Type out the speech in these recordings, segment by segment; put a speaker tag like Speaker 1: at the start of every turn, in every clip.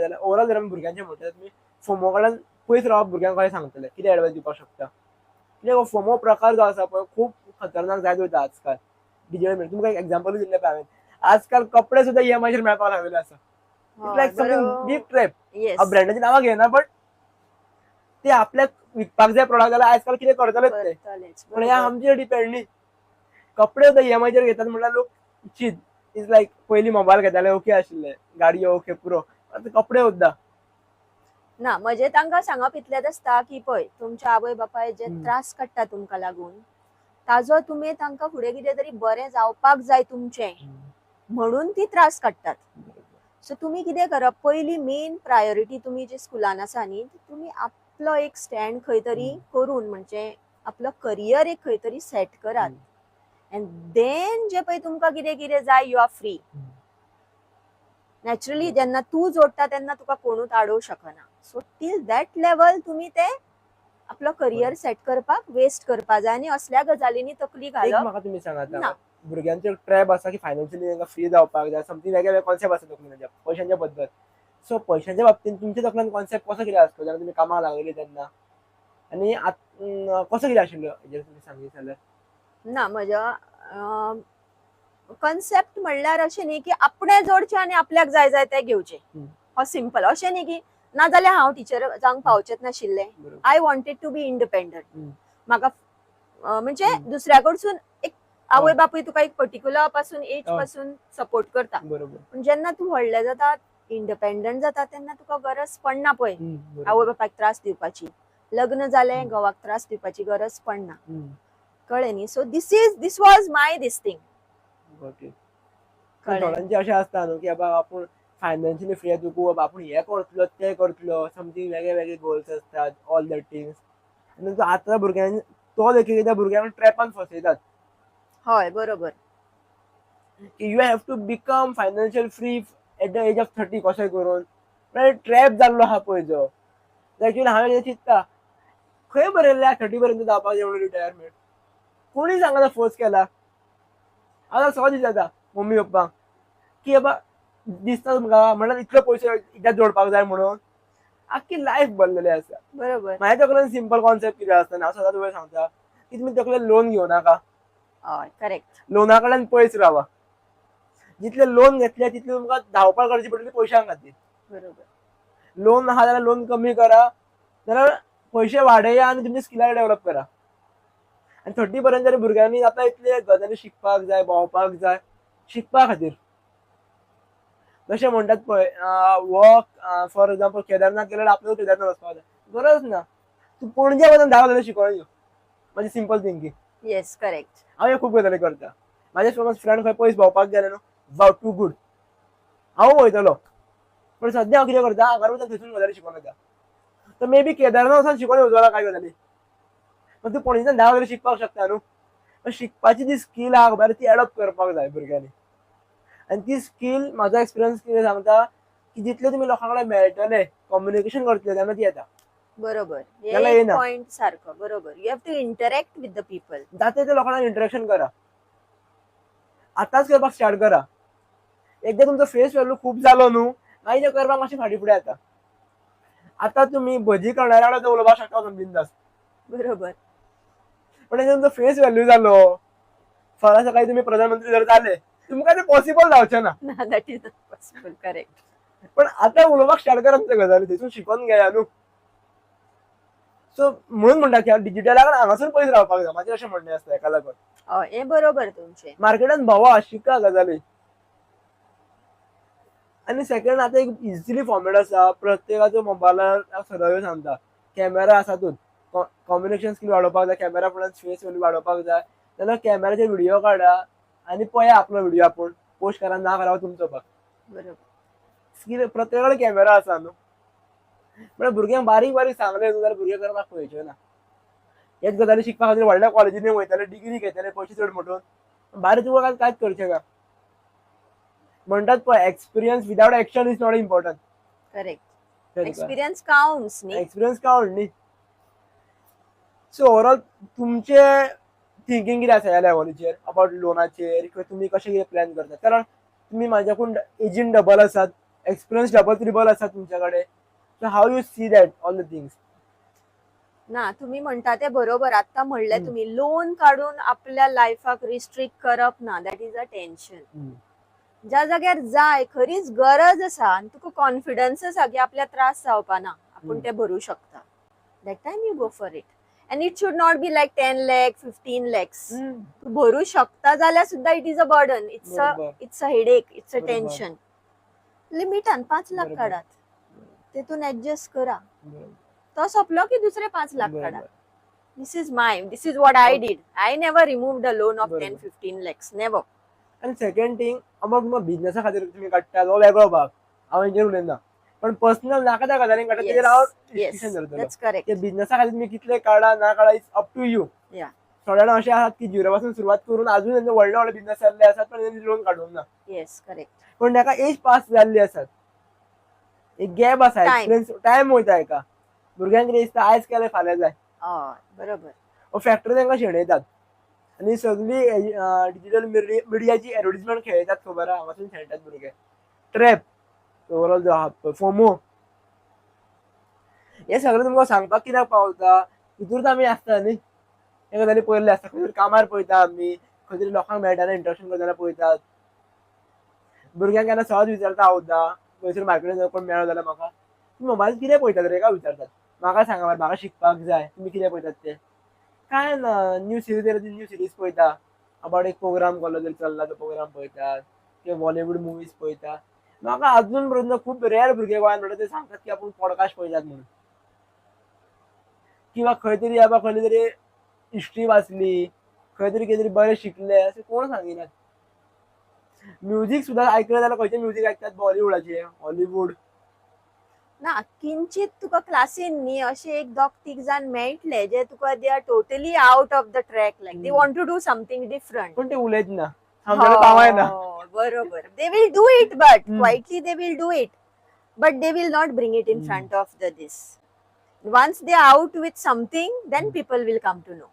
Speaker 1: जाल्यार ओवरऑल जर आमी भुरग्यांचें म्हणटा, तुमी फोमो कडल्यान पयस रावप भुरग्यांक कशें सांगतले? कितें एडवायस दिवपाक शकता? कित्याक हो फोमो प्रकार जो आसा पळय, खूब खतरनाक जायत वयता आजकाल डिजिटल. तुमकां एक एग्जाम्पलूय दिल्लें पळय हांवें, आजकाल कपडे सुद्दां ईएमआयचेर मेळपाक लागलेले आसा. Like something big trap. हांव ब्रँडाची नांवां घेना, बट ते आपल्याक विकपाक जाय प्रोडक्ट जाल्यार आजकाल कितें करतलेच ते.
Speaker 2: करतलेच.
Speaker 1: पण ह्या आमचेर डिपेंड न्ही. कपडे सुद्दां ईएमआयचेर घेतात म्हणल्यार लोक चीत is लायक, पयलीं मोबायल घेताले ओके आशिल्ले, गाडयो ओके, पुरो, आतां कपडे सुद्दां.
Speaker 2: ना, म्हजें तांकां सांगप इतलेंच आसता की पळय, तुमच्या आवय बापाय जे त्रास काडटा तुमकां लागून, ताजो तुमी तांकां फुडें कितें तरी बरें जावपाक जाय तुमचें म्हणून ती त्रास काडटात. सो तुमी कितें करप, पयली मेन प्रायोरिटी तुमी जे स्कुलान आसा न्ही, तुमी आपलो एक स्टँड खंय तरी करून, म्हणजे आपलो करियर एक खंय तरी सेट करात एंड then जे पळय तुमकां कितें कितें जाय, you are free naturally. जेन्ना तूं जोडटा तेन्ना तुका कोणूच आडोवंक शकना. सो टील that level तुमी ते आपलो करियर सेट करपाक वेस्ट करपा जाय आनी असल्या गजालींनी तकली
Speaker 1: एक
Speaker 2: घालप
Speaker 1: म्हाका तुमी सांगात,
Speaker 2: ना.
Speaker 1: भुरग्यांचो ट्रॅप आसा की फायनान्शियली तांकां फ्री जावपाक जाय, समथींग वेगळे वेगळे कॉन्सेप्ट आसा तकलेन तांच्या पयशांच्या बद्दल. सो पयशांच्या बाबतींत तुमच्या तकल्यान कॉन्सेप्ट कसो कितें आसलो जेन्ना तुमी कामाक लागलेली तेन्ना आनी कसो कितें आशिल्लो, हेजेर तुमी सांगीत जाल्यार.
Speaker 2: ना, म्हज्या कन्सेप्ट म्हणल्यार अशें न्ही की आपणें जोडचें आनी आपल्याक जाय जाय तें घेवचें. हो सिंपल. अशें न्ही की नाजाल्यार हांव टिचर जावंक पावचेंच नाशिल्लें. I wanted to be independent. म्हाका म्हणजे दुसऱ्या कडसून एक आवय बापूय तुका एक पर्टिक्युलर पासून एज पासून सपोर्ट करता, पूण जेन्ना तूं व्हडलें जाता, इंडिपेंडंट जाता, तेन्ना तुका गरज पडना पळय आवय बापायक त्रास दिवपाची. लग्न जालें, घोवाक त्रास दिवपाची गरज पडना. कळ्ळें न्ही? So this was my this thing.
Speaker 1: Got it.
Speaker 2: कळ्ळें?
Speaker 1: थोड्यांचे अशें आसता न्हू की बाबा, आपूण फायनान्शियली फ्री जातकू बाबा आपूण हें करतलो, तें करतलो, समथींग वेगळे वेगळे गोल्स असतात, ऑल that things. आनी तो आतां भुरग्यांनी तो देखील त्या भुरग्यांक ट्रॅपान फसयतात
Speaker 2: हय बरोबर
Speaker 1: की you have to become financial free at the age of 30 कशें करून. म्हळ्यार ट्रॅप जाल्लो आहा पळय जो. एक्चुअली हांवें कितें चिंत्ता, खंय बरयल्लें 30 पर्यंत जावपाक जाय म्हणून रिटायरमेंट? कोणी सांगना फोर्स केला. हांव सगळो विचारता मम्मी पप्पांक की बाबा, दिसता तुमकां म्हणल्यार इतले पयशे इतले जोडपाक जाय म्हणून? आख्खी लायफ बदललेली आसा. म्हाज्या तकलेन सिंपल कॉन्सेप्ट कितें आसता, हांव सदांच तुका सांगता की तुमी तकलेन लोन घेवं नाका.
Speaker 2: हय करेक्ट
Speaker 1: लोना कडल्यान पयस रावा. जितले लोन घेतले तितले तुमकां धांवपळ करची पडटली पयशां खातीर. लोन आहा जाल्यार लोन कमी करा, जाल्यार पयशे वाडया आनी तुमची स्किलां डेव्हलप करा. आनी 30 पर्यंत तरी भुरग्यांनी जाता इतले गजाली शिकपाक जाय, भोंवपाक जाय, शिकपा खातीर. जशें म्हणटात पळय, वॉक, फॉर एग्जाम्पल, केदारनाथ गेल्यार आपल्याक केदारनाथ वचपाक जाय, गरज ना. तूं पणजे वचून 10 गजाली शिकोवन यो. म्हाजी सिंपल थिंकींग.
Speaker 2: Yes correct
Speaker 1: हांव हे खूब गजाली करता. म्हाजे समज फ्रेंड खंय पयस भोंवपाक गेले न्हू, वाव, टू गूड, हांव वयतलो. पण सद्या हांव कितें करता, हांगा वचून थंयसून गजाली शिकोवन येता. तर मे बी केदारनाथ वचून शिकोवन येवचो ना कांय गजाली, पण तूं पणजेच्यान 10 गजाली शिकपाक शकता न्हू. पण शिकपाची जी स्कील आहा खबर, ती एडॉप्ट करपाक जाय भुरग्यांनी. आनी ती स्कील, म्हाजो एक्सपिरियन्स कितें सांगता की जितले तुमी लोकां कडेन मेळटले, कम्युनिकेशन करतले, तेन्ना ती येता.
Speaker 2: हे
Speaker 1: जाल्यार
Speaker 2: एक
Speaker 1: येना.
Speaker 2: पॉइंट सारको बरोबर. You have to interact with the people.
Speaker 1: जाता तितले लोकां कडेन इंटरेक्शन करा, आतांच करपाक स्टार्ट करा. एकदां तुमचो फेस व्हॅल्यू खूब जालो न्हू, मागीर तें करपाक मातशें फाटीं फुडें जाता. आतां तुमी भजी करणाऱ्या कडेन उलोवपाक शकता बिंदास. पण एकदां तुमचो फेस व्हॅल्यू जालो, फाल्यां सकाळी तुमी प्रधानमंत्री जर जाले, तुमकां तें पॉसिबल जावचें ना.
Speaker 2: ना, that is not possible, correct.
Speaker 1: पण आतां उलोवपाक स्टार्ट करा तुमच्या गजाली, थंयसून शिकोन घेया न्हू. सो म्हणून म्हणटा की डिजिटला कडेन हांगासून पयस रावपाक जाय, म्हाजें अशें म्हणणें आसता हेका लागून.
Speaker 2: हय, हें बरोबर तुमचें.
Speaker 1: मार्केटान भोंवा, शिका गजाली. आनी सेकंड, आतां एक इजिली फॉर्मेट आसा प्रत्येकाचो मोबायलार. सदांच सांगता, कॅमेरा आसातूच. कम्युनिकेशन स्कील वाडोवपाक जाय, कॅमेरा फुड्यान फेस व्हॅल्यू वाडोवपाक जाय जाल्यार कॅमेराचेर व्हिडियो काडा आनी पळया आपलो व्हिडियो आपूण पोस्ट करा ना करा, हो तुमचो भाग. स्कील, प्रत्येका कडेन कॅमेरा आसा न्हू. म्हळ्यार भुरग्यांक बारीक बारीक सांगलें न्हू जाल्यार भुरगे करपाक पळयचे ना. हेच गजाली शिकपा खातीर व्हडल्या कॉलेजींनी वयताले, डिग्री घेतले, पयशे चड म्हणून बारीक तुका कांयच करचें ना. म्हणटात पळय, experience without action is not important.
Speaker 2: Correct, experience counts न्ही.
Speaker 1: एक्सपिरियन्स काउंट न्ही. सो ओवरऑल तुमचे थिंकींग कितें आसा ह्या लेवलीचेर अबाउट लोनाचेर, किंवा तुमी कशें कितें प्लॅन करतात? कारण तुमी म्हाज्याकून एजीन डबल आसात. एक्सपिरियन्स डबल त्रिबल आसा तुमच्या कडेन. So how you see that all the things?
Speaker 2: ना, तुम्ही म्हणता ते बरोबर. आता म्हणले तुम्ही, लोन काडून आपल्या लायफाक रिस्ट्रिक्ट करप ना, that is a tension. ज्या जाग्यार जाय, खरीच गरज आसा आनी तुका कॉन्फिडन्स आसा की आपल्या त्रास जावपा ना, आपूण ते भरू शकता, that time you go for it. And it should not be like 10 lakh, 15 lakhs. तू भरू शकता जाल्यार सुद्दां it is a burden, it's a it's a headache, it's a tension. लिमिटान 5 lakh काडात, तेतून ऍडजस्ट करा. तो सोंपलो की दुसरे 5 लाख काडा. This is what I did. I never remove the loan of 10 15 lakhs, never.
Speaker 1: आनी सेकंड थिंग, अमाउंट तुमकां बिझनेसा खातीर तुमी काडटा हो वेगळो भाग, हांव हेंचेर उलयना, पण पर्सनल नाका त्या गजालींक काडटा तेजेर हांव डिस्कशन करतलो.
Speaker 2: That's correct.
Speaker 1: की बिझनेसा खातीर तुमी कितले काडा ना काडा, it's up to you. थोडे जाण अशे आसात की झिरो पासून सुरवात करून अजून तेंचे व्हडले व्हडले बिझनेस जाल्ले आसात, पण तेंचे लोन काडूंक ना.
Speaker 2: येस करेक्ट
Speaker 1: पण ताका एज पास जाल्ली आसात, एक गॅप आसा.
Speaker 2: Time.
Speaker 1: Experience time वयता. एका भुरग्यांक कितें दिसता, आयज केलें फाल्यां जाय.
Speaker 2: हय बरोबर
Speaker 1: हो फॅक्टर तांकां शेणयतात आनी सगळी डिजिटल मिडियाची एडवर्टीजमेंट खेळयतात, खबर आहा, हांगासून खेळटात भुरगे. ट्रॅप ओवरऑल जो आहा पळय, फोमो, हे सगळें तुमकां सांगपाक कित्याक पावता, हितूनच आमी आसता न्ही. हे गजाली पयल्ले आसता. खंय तरी कामार पळयता आमी, खंय तरी लोकांक मेळटा, इंटरेक्शन करतना पळयतात. भुरग्यांक केन्ना सहज विचारता हांव सुद्दां, खंयसर मार्केटान कोण मेळ्ळो जाल्यार म्हाका, तुमी मोबायल कितें पळयतात रे काय विचारतात. म्हाका सांगा मरे, म्हाका शिकपाक जाय, तुमी कितें पळयतात ते. काय ना, न्यू सिरीज येयल्या ती न्यू सिरीज पळयता. अबाउट एक प्रोग्राम कसलो तरी चल्ला तो प्रोग्राम पळयतात किंवा बॉलिवूड मुवीज पळयता. म्हाका अजून पर्यंत खूब रेर भुरगे गोंयांत मेळटा ते सांगतात की आपूण पॉडकास्ट पळयतात म्हणून, किंवा खंय तरी बाबा खंय तरी हिस्ट्री वाचली, खंय तरी कितें तरी बरें शिकले, अशें कोण सांगिनात. म्युजीक सुद्दां आयकलें जाल्यार खंयचें म्युजीक आयकतात, बॉलिवूडाचें, हॉलिवूड.
Speaker 2: ना, किंचित तुका क्लासीन न्ही अशे एक दोग तीग जाण मेळटले जे तुका they are totally out of the track, like they want to do something different.
Speaker 1: पण ते उलयत ना, आमच्याकडे पावाय ना.
Speaker 2: बरोबर, they will do it, but quietly they will do it, but they will not bring it in front of the this. Once they out with something, then people will come to know,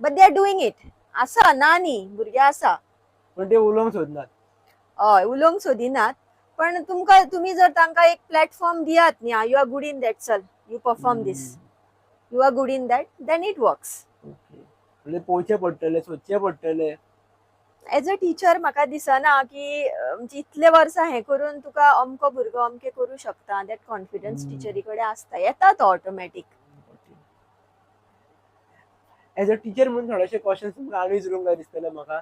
Speaker 2: but they are doing it. आसा ना न्ही, भुरगे आसा.
Speaker 1: पण ते उलोवंक सोदनात.
Speaker 2: हय, उलोवंक सोदिनात, पण तुमकां तुमी जर तांकां एक प्लॅटफॉर्म दियात न्ही, you are good in that, चल you perform this, you are good in that, then it works.
Speaker 1: Okay, म्हणजे पळोवचें पडटलें, सोदचें पडटलें.
Speaker 2: एज अ टिचर म्हाका दिसना की म्हणजे इतले वर्सां हें करून तुका अमको भुरगो अमकें करूं शकता. That confidence टिचरी कडेन आसता, येता तो ऑटोमॅटीक.
Speaker 1: एज अ टिचर म्हणून थोडेशे क्वेश्चन्स तुमकां आनी विचारूंक जाय दिसतले म्हाका.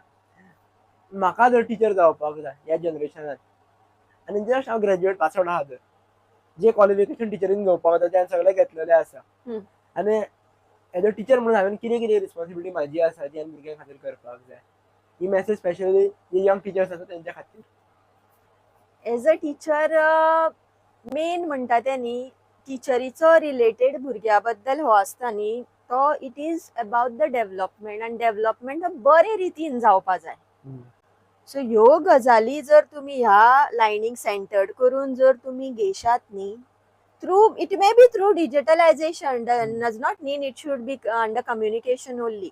Speaker 1: म्हाका जर टिचर जावपाक जाय ह्या जनरेशनान आनी जस्ट हांव ग्रॅज्युएट पास आवट आहा, तर जे क्वॉलिफिकेशन टिचरीन घेवपाक जाता तें सगळें घेतलेलें आसा, आनी एज अ टिचर म्हणून हांवें कितें कितें रिस्पॉन्सिबिलिटी म्हाजी आसा ती हांवें भुरग्यां खातीर करपाक जाय, ही मॅसेज स्पेशली जे यंग टिचर्स आसा तेंच्या खातीर.
Speaker 2: एज अ टिचर मेन म्हणटा तें न्ही, टिचरीचो रिलेटेड भुरग्या बद्दल हो आसता न्ही तो, it is about the development, आनी डेवलपमेंट बरे रितीन जावपा जाय. सो ह्यो गजाली जर तुमी ह्या लायनीक सेंटर्ड करून जर तुमी घेशात न्ही, through it may be through digitalization, does not mean it should be under communication only,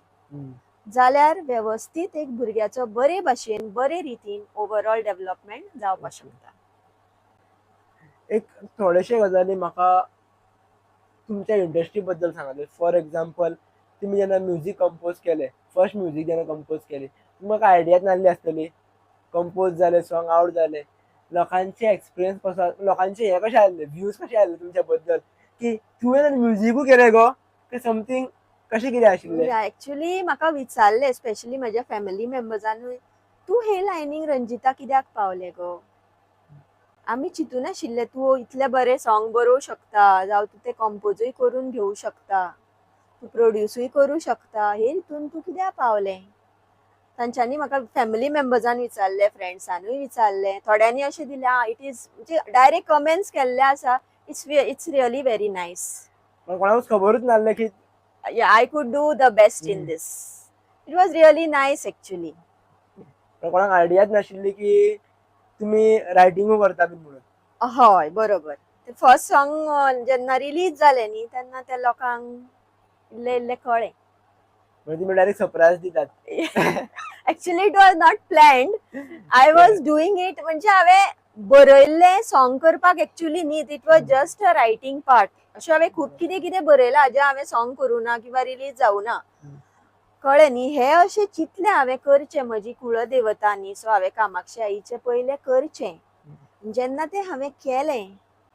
Speaker 2: जाल्यार वेवस्थीत एक भुरग्याचो बरे भाशेन बरे रितीन ओवरऑल डेवलपमेंट जावपाक शकता.
Speaker 1: एक थोडेशे गजाली म्हाका तुमच्या इंडस्ट्री बद्दल सांगात. फॉर एग्जाम्पल, तुमी जेन्ना म्युजीक कंपोज केलें, फर्स्ट म्युजीक जेन्ना कंपोज केली, तुमकां आयडियाच नासली आसतली. कंपोज जालें, सॉंग आवट जालें, लोकांचे एक्सपिरियन्स कसो, लोकांचे हे कशें आसले, व्यूज कशे आसले तुमच्या बद्दल, की तुवें म्युजिकूय केलें गो की समथींग, कशें कितें आशिल्लें?
Speaker 2: एक्चुली म्हाका विचारलें, स्पेशली म्हज्या फॅमिली मेंबर्सानूय, तूं हे लायनीक रंजिता कित्याक पावलें गो? आमी चिंतूं नाशिल्लें तूं इतलें बरें सॉंग बरोवंक शकता, जावं तूं तें कंपोजूय करून घेवंक शकता, तूं प्रोड्युसूय करूं शकता, हे हितून तूं कित्याक पावलें? तांच्यांनी म्हाका फॅमिली मेंबर्सान विचारलें, फ्रेंड्सानूय विचारलें. थोड्यांनी अशें दिलें, आं, it is, म्हणजे डायरेक्ट कमेंट्स केल्ले आसा, it's really very nice.
Speaker 1: पण कोणाकूच खबरूच नासलें की
Speaker 2: I could do the best in this. It was really nice actually.
Speaker 1: पण कोणाक आयडियाच नाशिल्ली की तुमी रायटिंगूय करता बीन म्हणून.
Speaker 2: हय, बरोबर. ते फर्स्ट सॉंग जेन्ना रिलीज जालें न्ही, तेन्ना त्या लोकांक इल्लें इल्लें कळ्ळें.
Speaker 1: म्हणजे तुमी डायरेक्ट सरप्रायज दितात.
Speaker 2: Actually it was not planned. I was doing it, म्हणजे हांवें बरयल्लें सॉंग करपाक एक्चुअली न्ही, it was just a writing part. अशें हांवें खूब कितें कितें बरयलां जें हांवें सॉंग करूं ना किंवा रिलीज जावं ना. कळ्ळें न्ही? हें अशें चिंतलें हांवें करचें, म्हजी कुळदेवता न्ही, सो हांवें कामाक्षी आईचें पयलें करचें. जेन्ना तें हांवें केलें,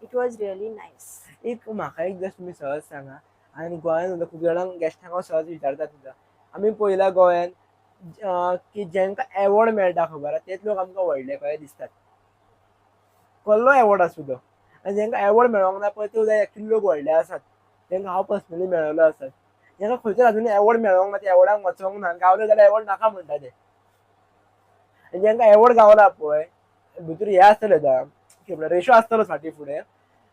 Speaker 2: it was really nice.
Speaker 1: एक म्हाका एक जस्ट तुमी सहज सांगा, आनी गोंयान सुद्दां खूब जाणांक गेस्टांक हांव सहज विचारता सुद्दां, आमी पळयला गोंयान की जेंकां एवॉर्ड मेळटा खबर आसा तेच लोक आमकां व्हडले कशे दिसतात, कसलो एवॉर्ड आसूं तो. आनी जेंकां एवॉर्ड मेळोंक ना पळय ते एक्चुअली लोक व्हडले आसात, तेंकां हांव पर्सनली मेळिल्लो आसात. जेंकां खंयसर अजून एवॉर्ड मेळोंक ना, ते एवॉर्डाक वचोंक ना, गावले जाल्यार एवॉर्ड नाका म्हणटा ते. आनी जेंकां एवॉर्ड गावला पळय भितर हें आसतलें आतां कितें म्हणटा रेशो आसतलो फाटीं फुडें,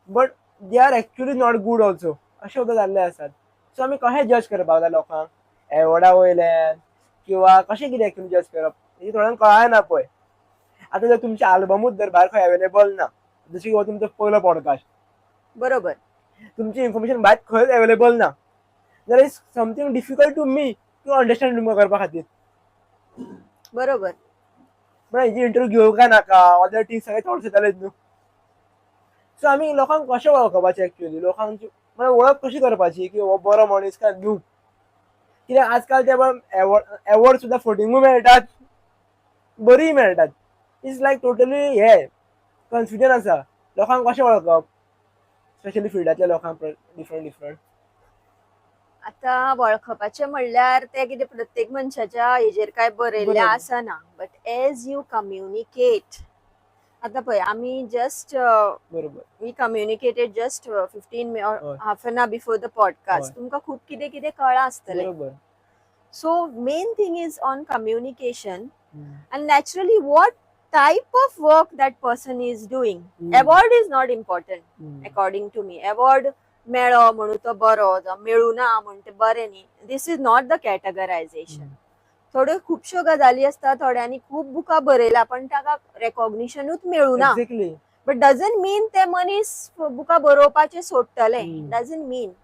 Speaker 1: but they are actually not good also, अशें सुद्दां जाल्ले आसात. सो आमी कशें जज करपाक जाय लोकांक एवॉर्डा वयल्यान किंवा कशें कितें एक्चुअली जज करप हें थोड्यांक कळना पळय. आतां जर तुमचे आल्बमूच जर भायर खंय अवेलेबल ना, जशें की हो तुमचो पयलो पॉडकास्ट,
Speaker 2: बरोबर,
Speaker 1: तुमची इन्फॉर्मेशन भायर खंयच अवेलेबल ना, जाल्यार it's something difficult to me to understand तुमकां करपा खातीर.
Speaker 2: बरोबर.
Speaker 1: म्हळ्यार हेजी इंटरव्यू घेवंक काय नाका, ऑदर थिंग्स सगळे थॉट्स येतालेच न्हू. सो आमी लोकांक कशें वळखपाचें एक्चुअली, लोकांची म्हळ्यार वळख कशी करपाची की हो बरो मनीस काय न्हू? कित्याक आजकाल ते एवॉर्ड सुद्दां फटींगूय मेळटात, बरीय मेळटात. It's like totally hey confusion आसा लोकांक कशें वळखप, स्पेशली फिल्डांतल्या लोकांक डिफरंट डिफरंट.
Speaker 2: आतां वळखपाचें म्हणल्यार तें कितें प्रत्येक मनशाच्या हेजेर काय बरयल्लें आसना, बट एज you communicate. आतां पळय आमी जस्ट
Speaker 1: बरोबर
Speaker 2: we communicated just 15 half an hour before the podcast, तुमकां खूब कितें कितें कळ्ळां आसतलें. So main thing is on communication and naturally what type of work that person is doing. Award is not important according to me. Award मेळ्ळो म्हणून तो बरो, जावं मेळूं ना म्हण तें बरें न्ही, this is not the categorization. थोड्यो खुबश्यो गजाली आसता, थोड्यांनी खूब बुकां बरयला पण ताका रेकॉग्निशनूच मेळूं ना, बट डजंट मीन ते मनीस बुकां बरोवपाचे सोडटले. Doesn't mean.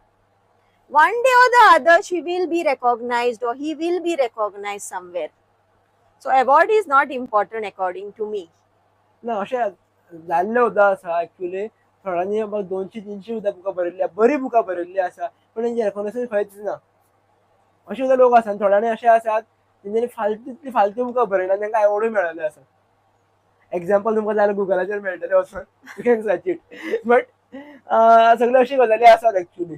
Speaker 2: One day or the other she will be recognized or he will be recognized somewhere. So award is not important according to me.
Speaker 1: ना, अशें जाल्लें सुद्दां आसा एक्चुअली. थोड्यांनी 200-300 सुद्दां बुकां बरयल्ली, बरीं बुकां बरयल्लीं आसा, पूण तेंचें रेकॉग्निशन खंयच ना, अशें सुद्दां लोक आसा. आनी थोड्यांनी अशें आसात तेंच्यांनी फालतू तितली फालतू बुकां बरयला, तांकां एवॉर्डूय मेळिल्ले आसा. एग्जाम्पल तुमकां जाय जाल्यार गुगलाचेर मेळटलें वचोन, you can search it. But सगळ्यो अश्यो गजाली आसात एक्चुअली.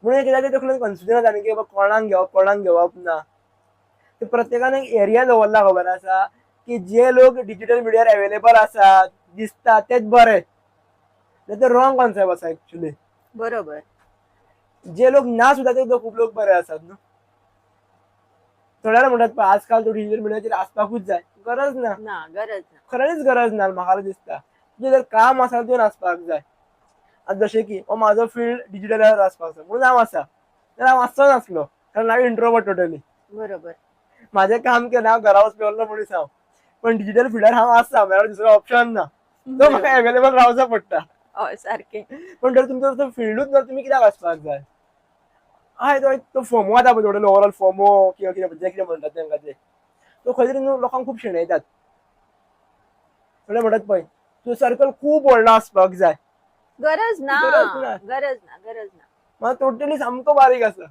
Speaker 1: म्हणून कितें तकलेन कन्फ्युजन जाता न्ही की बाबा कोणाक घेवप कोणाक घेवप ना. ते प्रत्येकान एक एरिया दवरला खबर आसा की जे लोक डिजिटल मिडियार अवेलेबल आसात दिसतात तेच बरे, ते रॉंग कॉन्सेप्ट आसा एक्चुअली. जे लोक ना सुद्दां ते खूब लोक बरे आसात न्हू. थोड्या जाणां म्हणटात पळय आजकाल तो डिजिटल मिडियाचेर आसपाकूच जाय, गरज ना.
Speaker 2: ना, गरज ना.
Speaker 1: खऱ्यांनीच गरज ना. म्हाका दिसता तुजें जर काम आसा तुवें आसपाक जाय. आतां जशें की हो म्हाजो फिल्ड डिजिटलार आसपाक जाय म्हणून हांव आसा, नाल्यार हांव आसचो नासलो, कारण हांव इंट्रोवर्ट टोटली. म्हाजें काम केलें हांव घरा वचपी व्हडलो मनीस हांव, पण डिजिटल फिल्डार हांव आसा, म्हळ्यार दुसरो ऑप्शन ना, तो म्हाका अवेलेबल रावचो पडटा.
Speaker 2: हय, सारकें.
Speaker 1: पण जर तुमचो तो फिल्डूच जर तुमी कित्याक आसपाक जाय? हय, तो एक तो फोमो जाता पळय, थोडो ओवरऑल फोमो किंवा कितें जे कितें म्हणटात तांकां ते, तो खंय तरी न्हू लोकांक खूब शेणयतात. थोडे म्हणटात पळय तुजो सर्कल खूब व्हडलो आसपाक जाय.
Speaker 2: गरज ना.
Speaker 1: गरज ना.
Speaker 2: गरज ना, गरज ना.
Speaker 1: म्हाका टोटली सामको बारीक आसा,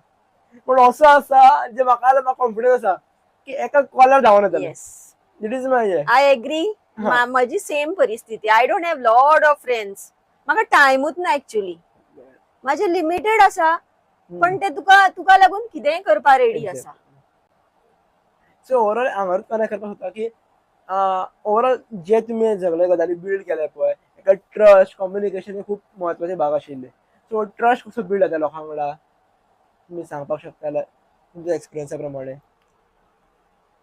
Speaker 1: पूण असो आसा जे म्हाका म्हाका कॉन्फिडन्स आसा की एका कॉलार धांवन येतलें. It is my hey.
Speaker 2: I agree. म्हजी सेम परिस्थिती. I don't have lot of friends. म्हाका टायमूच ना एक्चुअली. म्हाजे लिमिटेड आसा, पण ते तुका तुका लागून कितेंय करपा रेडी आसा.
Speaker 1: सो ओवरऑल हांगारूच कनेक्ट करपाक सोदता की ओवरऑल जे तुमी सगळे गजाली बिल्ड केले पळय, एका ट्रस्ट कम्युनिकेशन हे खूब म्हत्वाचे भाग आशिल्ले. सो ट्रस्ट कसो बिल्ड जाता लोकां वांगडा तुमी सांगपाक शकता जाल्यार तुमच्या एक्सपिरियन्सा प्रमाणे.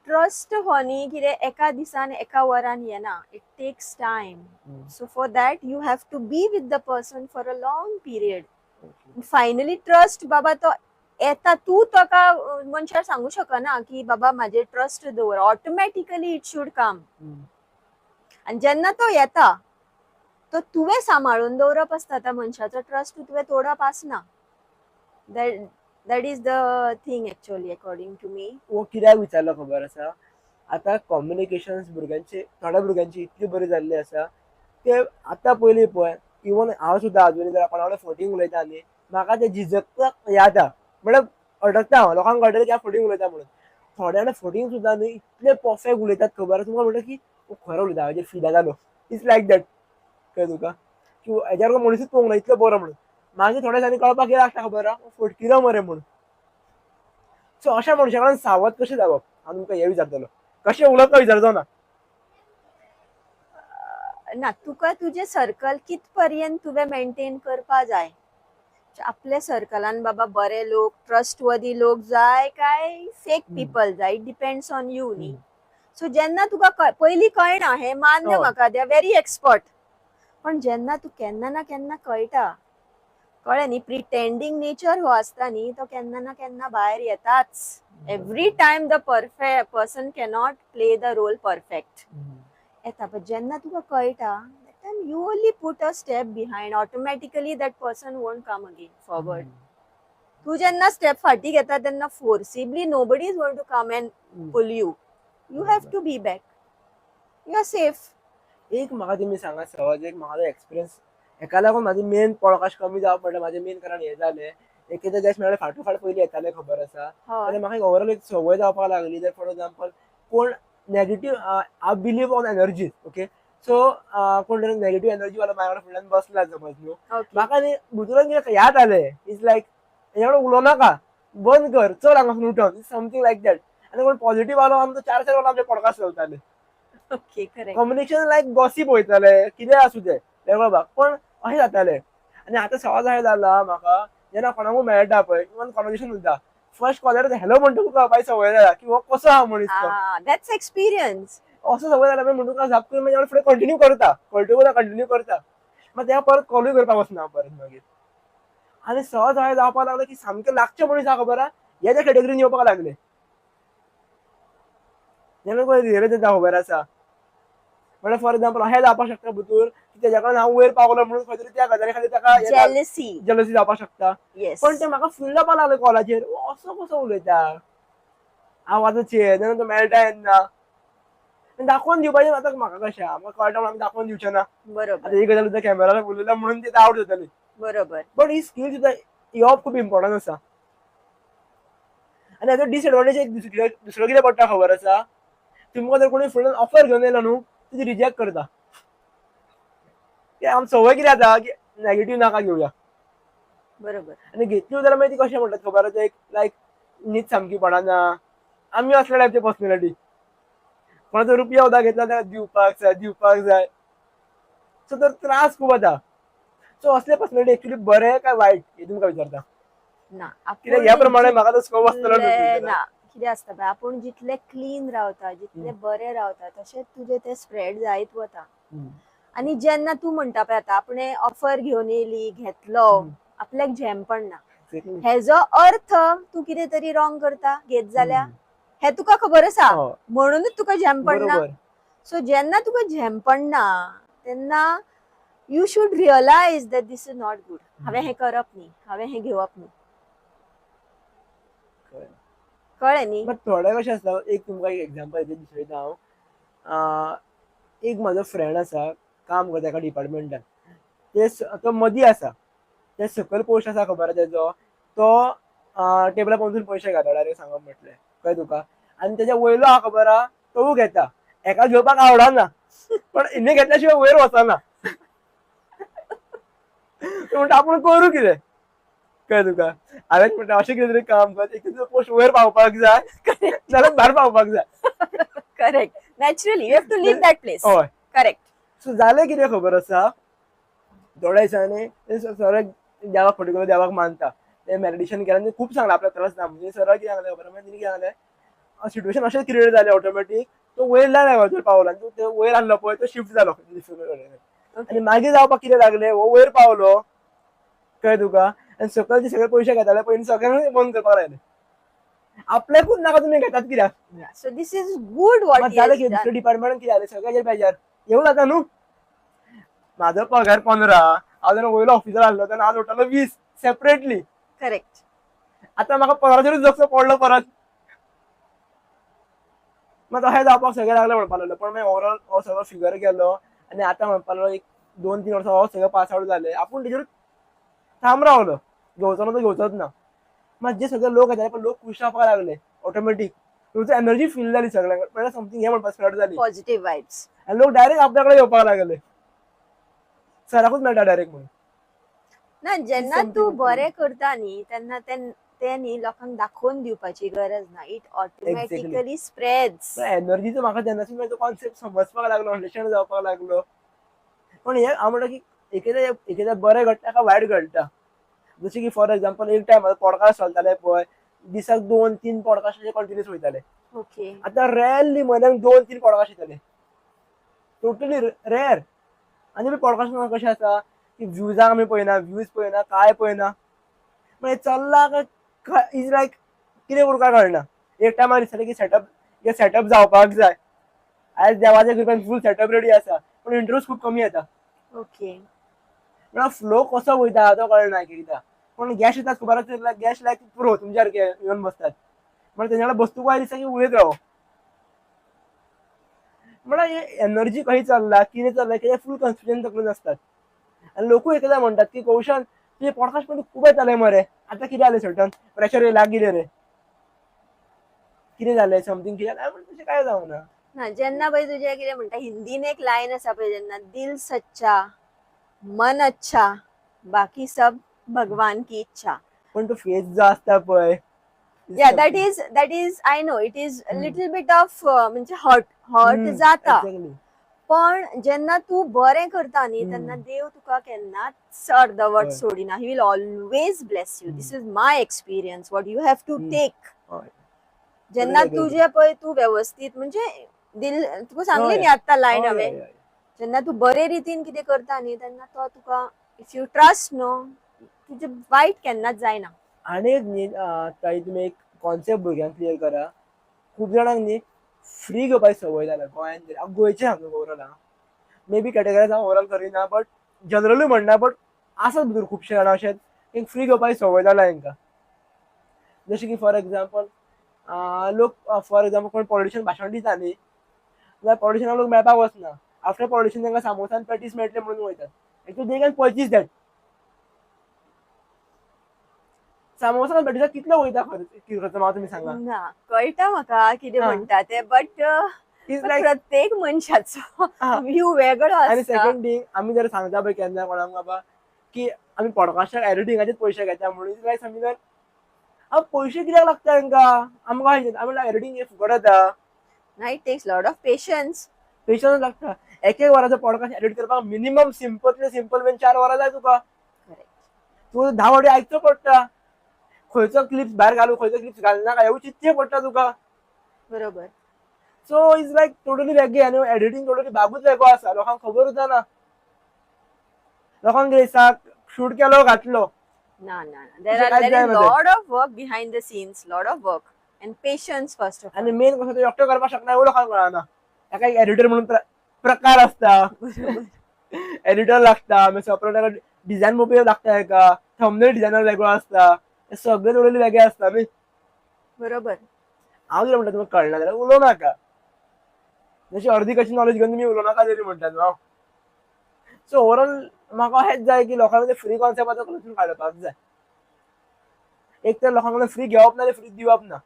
Speaker 2: ट्रस्ट हो न्ही कितें एका दिसान एका वरान येना. It takes time. So for that you have to be with the person for a long period. Finally trust बाबा तो येता. तूं ताका मनशाक सांगू शकना की बाबा म्हाजेर ट्रस्ट दवर, automatically it should come. आनी जेन्ना तो येता तो तुवें सांबाळून दवरप आसता. त्या मनशाचो ट्रस्ट तुवें तोडप आसना. That is the thing actually according to me.
Speaker 1: वो कित्याक विचारलो खबर आसा, आतां कम्युनिकेशन भुरग्यांचे, थोड्या भुरग्यांची इतली बरी जाल्ली आसा ते आतां पयलीं पळय, इवन हांव सुद्दां आजुनूय जर कोणा कडेन फटींग उलयता न्ही, म्हाका ते झिजकपाक येता, म्हळ्यार अडकता हांव, लोकांक कळटलें की हांव फटींग उलयता म्हणून. थोडे जाणां फटींग सुद्दां न्ही इतले परफेक्ट उलयतात, खबर आसा तुमकां, म्हणटा की खरो उलयता, हाजेर फिदा जालो. It's like that. कळ्ळें तुका की हेज्या सारको मनिसूच पळोवंक ना इतलो बरो म्हणून. मागीर थोड्या दिसांनी कळपाक कितें लागता खबर आहा, फटकिरो मरे म्हणून. सो अशा मनशा कडेन सावध कशें जावप, हांव तुमकां हें विचारतलो. कशें उलोवप काय विचारचो ना.
Speaker 2: ना, तुका तुजें सर्कल कित पर्यंत तुवें मेंटेन करपा जाय. आपल्या सर्कलान बाबा बरे लोक, ट्रस्टवर्दी लोक जाय काय फेक पिपल जाय, it depends on you न्ही. सो जेन्ना तुका पयलीं कळना, हें मान्य म्हाका, they are very expert, पण जेन्ना तूं केन्ना ना केन्ना कळटा, कळ्ळें न्ही, प्रिटेंडींग नेचर हो आसता न्ही, तो केन्ना ना केन्ना भायर येताच. Every time the perfect person cannot play the role perfect येता, बट जेन्ना तुका कळटा, that time you only put a step behind, automatically that person won't come again forward. तूं जेन्ना स्टेप फाटीं घेता तेन्ना forcibly nobody is going to come and pull you. You have to be back, you are safe.
Speaker 1: एक म्हाका तुमी सांगा सहज, एक म्हाका एक्सपिरियन्स, हेका लागून म्हाजी मेन पॉडकास्ट कमी जावप म्हणल्यार म्हाजें मेन कारण हें जालें. एक एकदां गेस्ट मेळ्ळ्यार फाटोफाट पयलीं येताले, खबर आसा, आनी म्हाका एक ओवरऑल एक संवय जावपाक लागली. जर फॉर एग्जाम्पल कोण negative, I believe on energies, okay, so कोण तरी नेगेटीव एनर्जी वाला म्हाज्या कडेन फुडल्यान बसला समज न्हू, म्हाका न्ही भितूरान कितें याद आलें, is like हेज्या कडेन उलोवं नाका, बंद कर, चल हांगासून उठोन, समथींग लायक that. आनी कोण पॉझिटिव्ह आलो, आमचो चार चार वरां आमचे पॉडकास्ट चलताले.
Speaker 2: Okay correct
Speaker 1: communication लायक गॉसीप वयताले, कितें आसूं तें वेगळो भाग, पण अशें जातालें. आनी आतां सहज अशें जाला म्हाका, जेन्ना कोणाकूय मेळटा पळय, इवन कॉन्वर्सेशन सुद्दां, फर्स्ट कॉलर हॅलो म्हणटकूच कळपाची संवय जाला की हो कसो आहा मनीस तो.
Speaker 2: That's experience.
Speaker 1: असो संवय जाला मागीर म्हणटकूच जाप करून मागीर फुडें कंटिन्यू करता, कळटकूच कंटिन्यू करता, मागीर तेका परत कॉलूय करपाक वचना परत मागीर. आनी सहज अशें जावपाक लागलें की सामकें लागचे मनीस आहा खबर आहा, हे त्या कॅटेगरीन येवपाक लागले. जेन्ना पळय रियलायज जाता, खबर आसा, म्हळ्यार फॉर एग्जाम्पल अशें जावपाक शकता भितूर की तेज्या कडेन हांव वयर पावलो म्हणून खंय तरी त्या गजाली खातीर ताका
Speaker 2: जेलसी.
Speaker 1: जेलसी जावपाक शकता. पण ते म्हाका फील जावपाक लागलें कॉलाचेर, असो कसो उलयता आवाजाचेर, जेन्ना तो मेळटा तेन्ना दाखोवन दिवपाचें आतां म्हाका कशें आहा, म्हाका कळटा म्हणून आमी दाखोवन दिवचें ना. आतां ही गजाल सुद्दां कॅमेरार उलयला म्हणून ती आवट जातली. बट he skill सुद्दां येवप खूब इम्पॉर्टंट आसा. आनी हाजो डिसएडवांटेज एक दुसरो कितें पडटा खबर आसा, तुमकां जर कोणी फुडल्यान ऑफर घेवन येयलो न्हू, ती रिजेक्ट करता. आम संवय कितें जाता की नेगेटीव नाका घेवया. आनी घेतली जाल्यार मागीर ती कशें म्हणटात खबर आसा, एक लायक न्हीद सामकी पडना. आमी असल्या टायपचे पर्सनॅलिटी, कोणाचो रुपया सुद्दां घेतला जाल्यार दिवपाक जाय, दिवपाक जाय. सो तर त्रास खूब जाता. सो असले पर्सनॅलिटी एक्चुअली बरें काय वायट हें तुमकां विचारता.
Speaker 2: ना.
Speaker 1: कित्याक ह्या प्रमाणे म्हाका तो स्कोप आसतलो.
Speaker 2: ना, कितें आसता पळय, आपूण जितले क्लीन रावता, जितले बरे रावता, तशें तुजें तें स्प्रेड जायत वता. आनी जेन्ना तूं म्हणटा पळय, आतां आपणें ऑफर घेवन येयली, घेतलो, आपल्याक झेम पडना, हेजो अर्थ तूं कितें तरी रॉंग करता घेत जाल्यार, हें तुका खबर आसा, म्हणूनच तुका झेम पडना. सो जेन्ना तुका झेम पडना तेन्ना you should realize that this is not good. हांवें हें करप न्ही, हांवें हें घेवप न्ही. कळ्ळें न्ही?
Speaker 1: बट थोडे कशें आसता, एक तुमकां एक एग्जाम्पल दिता हांव. एक म्हाजो फ्रेंड आसा, काम करता एका डिपार्टमेंटान, ते तो मदीं आसा, ते सकयल पोस्ट आसा खबर आसा तेजो, तो टेबला पोंदसून पयशे घेता डायरेक्ट सांगप म्हटलें, कळ्ळें तुका. आनी तेज्या वयलो आहा खबर आहा, तोवूय घेता. हेका घेवपाक आवडना, पण हिणे घेतल्या शिवाय वयर वचना. तो म्हणटा आपूण करूं कितें, कळ्ळें तुका. हांवें म्हणटा अशें कितें तरी काम कर, एक तुजो पोस्ट वयर पावपाक जाय, नाल्यार भायर पावपाक जाय.
Speaker 2: Correct, naturally you have to leave that place.
Speaker 1: हय.
Speaker 2: करेक्ट.
Speaker 1: सो जालें कितें खबर आसा, थोड्या दिसांनी ते सरळ देवाक पर्टिक्युलर देवाक मानता, ते मेडिटेशन केलें आनी खूब सांगलां आपल्याक त्रास ना म्हणजे. सरळ कितें सांगलें खबर आसा, तिणें कितें सांगलें, सिट्युएशन अशें क्रिएट जालें ऑटोमॅटीक, तो वयर लेवलाचेर पावलो आनी तो वयर आहलो पळय, तो शिफ्ट जालो आनी मागीर जावपाक कितें लागलें, हो वयर पावलो, कळ्ळें तुका, आनी सकयल जे सगळे पयशे घेताले पळय, सगळ्यांक बंद करपाक लायले. आपल्याकूच नाका, तुमी घेतात कित्याक?
Speaker 2: So this is good what.
Speaker 1: जालें कितें, दुसऱ्या डिपार्टमेंटान कितें जालें, सगळ्याचेर बेजार येवं जाता न्हू. म्हाजो पगार 15, हांव जेन्ना वयलो ऑफिसर आहलो तेन्ना हांव जोडटालो 20 सेपरेटली. आतां म्हाका 15चेरूच जगचो पडलो परत. मागीर तशें जावपाक सगळें लागलें म्हणपाक लागलो. पण मागीर ओवरऑल हो सगळो फिगर केलो आनी आतां म्हणपाक लागलो एक 2-3 वर्सां हो सगळें पास आवट जालें. आपूण तेजेर ठाम रावलो, घेवचो ना तो घेवचोच ना. मात जे सगळे लोक येताले पण लोक खूश जावपाक लागले ऑटोमॅटीक. तुमची एनर्जी फील जाली सगळ्यांक, म्हळ्यार समथींग हें म्हणपाक स्प्रेड जाली.
Speaker 2: Positive vibes.
Speaker 1: आनी लोक डायरेक्ट आपल्या कडेन येवपाक लागले, सराकूच मेळटा डायरेक्ट म्हणून.
Speaker 2: ना, जेन्ना
Speaker 1: something
Speaker 2: तूं बरें करता न्ही, तेन्ना ते ते न्ही लोकांक दाखोवन दिवपाची गरज ना, it automatically spreads.
Speaker 1: एनर्जीचो म्हाका तेन्नासून तो कॉन्सेप्ट समजपाक लागलो, अंडरस्टँड जावपाक लागलो. पण हे हांव म्हणटा की एकदां एकदां बरें घडटा काय वायट घडटा. जशें की फॉर एक्झाम्पल, एक टायम पॉडकास्ट चलताले पळय, दिसाक 2-3 पॉडकास्ट अशे कंटिन्यूस वयताले. आतां रेरली म्हयन्याक 2-3 पॉडकास्ट येताले, टोटली रेर. आनी पॉडकास्ट कशें आसा की व्यूजांक आमी पळयना, व्यूज पळयना, काय पळयना, म्हणजे चल्ला काय is लायक कितें करूं काय कळना. एक टायमार दिसतालें की सेटअप सेटअप जावपाक जाय. आयज देवाच्या कृपेन फूल सेटअप रेडी आसा, पूण इंटरव्यूज खूब कमी येता. म्हळ्यार फ्लो कसो वयता तो कळना एक एकदां. पूण गॅस्ट येतात खबर आसा, गॅस्ट लायक पुरो तुमच्या सारके येवन बसतात, म्हळ्यार तेंच्या कडेन बसतूक काय दिसता की उलयत राव. म्हळ्यार हे एनर्जी खंय चल्ला, कितें चल्ला, कितें फूल कन्फ्युजन तकलेन आसतात. आनी लोकूय एकदां म्हणटात की कौशल, तुजे पॉडकास्ट मध्ये खूब येताले मरे, आतां कितें जालें? सर्टन प्रेशर येयला कितें रे, कितें जालें, समथींग कितें जालें? हांवें तशें कांय जावना.
Speaker 2: ना, जेन्ना पळय तुजें कितें म्हणटा, हिंदीन एक लायन आसा पळय, जेन्ना दिल सच्चा, मन अच्छा, बाकी सब भगवान की इच्छा.
Speaker 1: पण तो फेस जो आसता पळय.
Speaker 2: Yeah, that is I know it is little bit of म्हणजे हर्ट हर्ट जाता. पण जेन्ना तूं बरें करता न्ही, तेन्ना देव तुका केन्नाच अर्दवट सोडिना. He will always bless you. This is my experience, what you have to take. जेन्ना
Speaker 1: Totally agree.
Speaker 2: तुजें पळय तूं वेवस्थीत, म्हणजे दिल तुका सांगली न्ही आत्तां लायन हांवें, जेन्ना तूं बरे रितीन कितें करता न्ही, तेन्ना तो तुका, if you trust न्हू, तुजें वायट केन्नाच जायना.
Speaker 1: आनी एक न्ही ताई, तुमी एक कॉन्सेप्ट भुरग्यांक क्लियर करा. खूब जाणांक न्ही फ्री घेवपाची संवय जाल्या गोंयान तरी. हांव गोंयचें सांगता ओवरऑल, आं, मे बी कॅटेगरायज हांव ओवरऑल करिना, बट जनरली म्हणना, बट आसात भितर खुबशे जाणां अशें एक फ्री घेवपाची संवय जाल्या तांकां. जशें की फॉर एग्जाम्पल लोक, फॉर एग्जाम्पल, कोण पॉलिटिशियन भाशण दिता न्ही, जाल्यार पॉलिटिशियनाक लोक मेळपाक वचना. आफ्टर पॉलिटिशियन तांकां सामोसा आनी पॅटीस मेळटले म्हणून वयतात. Actually they can purchase that. Samosa आनी पॅटीसाक कितलो वयता खर्च, खर्च म्हाका तुमी सांगा.
Speaker 2: ना, कळटा म्हाका कितें म्हणटा तें, बट
Speaker 1: is like
Speaker 2: प्रत्येक मनशाचो व्यू वेगळो
Speaker 1: आनी
Speaker 2: आसता.
Speaker 1: सेकंड थिंग, आमी जर सांगता पळय केन्ना कोणाक बाबा की आमी पॉडकास्टाक एडिटिंगाचेच पयशे घेता म्हणून, लायक समज हांव पयशे कित्याक लागता तांकां? आमकां आमी एडिटींग हे फुकट जाता.
Speaker 2: ना, it takes lot of patience.
Speaker 1: Patience लागता. एक एक वराचो पॉडकास्ट एडिट करपाक मिनिमम सिम्पल सिम्पल मेन 4 वरां जाय तुका. तूं 10 फावटी आयकचो पडटा, खंयचो क्लिप्स भायर घालू, खंयचो क्लिप्स घालनाका, हेवूय चिंतचें पडटा तुका. सो is like totally वेगळी आनी एडिटींग टोटली भागूच वेगळो आसा. लोकांक खबरूच ना. लोकांक कितें दिसता, शूट केलो, घातलो.
Speaker 2: ना ना, there
Speaker 1: तशें
Speaker 2: are
Speaker 1: कांयच
Speaker 2: there is
Speaker 1: जायना तें.
Speaker 2: Lot of work behind the scenes, lot of work and patience first of.
Speaker 1: आनी मेन कसो तो एकटो करपाक शकना हेवूय लोकांक कळना. ताका एक एडिटर म्हणून प्रकार आसता, एडिटर लागता, मागीर सेपरेट ताका डिझायन पळोवपाक लागता, हेका थंबनेल डिझायनर वेगळो आसता. हे सगळे टोटली वेगळे आसता न्ही. हांव कितें म्हणटा, तुमकां कळना जाल्यार उलोवं नाका. जशी अर्दी कशी नॉलेज घेवन तुमी उलोवं नाका तरी म्हणटा न्हू हांव. सो ओवरऑल म्हाका हेंच जाय की लोकांक ते फ्री कॉन्सेप्ट आतां वचून काडपाक जाय. एक तर लोकांक फ्री घेवप ना, फ्री दिवप ना,